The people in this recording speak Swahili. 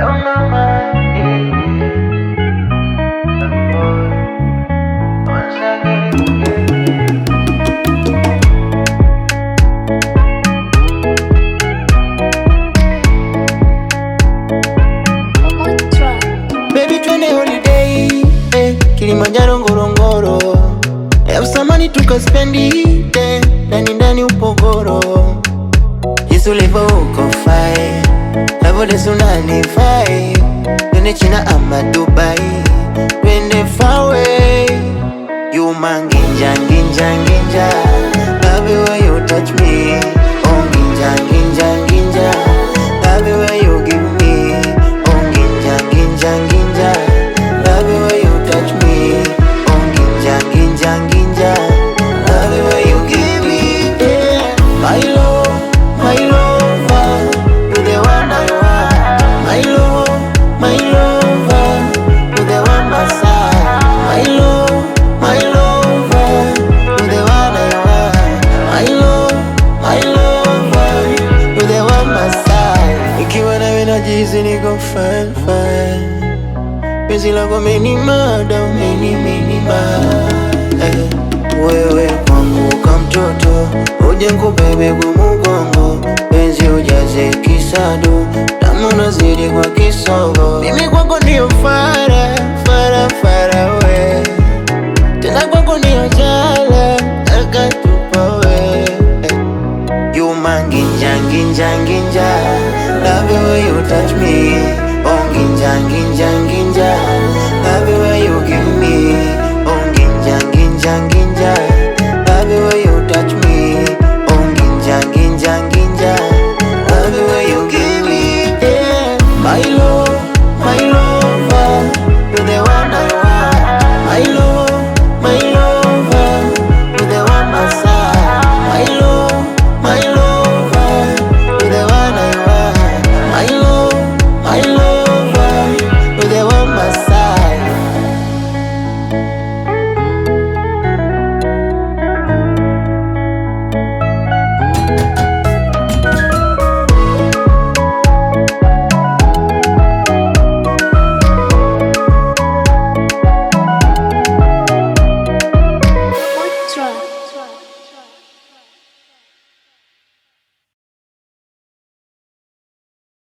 On my mind, yeah, yeah. Boy, once again, yeah. Baby, twende holiday, eh, Kilimanjaro, Ngorongoro, elfu tukaspendi eh, ndani ndani Upogoro, jinsi ulivyo uko fine, navyodesi unanifai, twende China ama Dubai, twende far away. You manginja nginja nginja, love the way you touch me. Oh nginja nginja nginja, love the way you give me. Oh nginja nginja nginja, love the way you touch me. Oh nginja nginja nginja, love the way you give me. Yeah. My love, my lover, you the one I want. My love, my lover, you the one my side. My love, my lover, you the one I want. My love, my lover, you the one my side. Nikiwa nawe najihisi niko fine fine. Penzi lako umenimada, umenimada. Eh, wewe kwangu ka mtoto, uje nkubebe kwa mugongo, penzi ujaze kisado, damu nazidi kwa kisogo. Mimi kwako ndio fara fara fara we, tena kwako ndio jala akatupa we. You manginja nginja nginja, love the way you touch me. Oh nginja nginja nginja, love the way you give me. Oh nginja nginja nginja, love the way you touch me. Oh nginja nginja nginja, love the way you give me. Yeah. My love.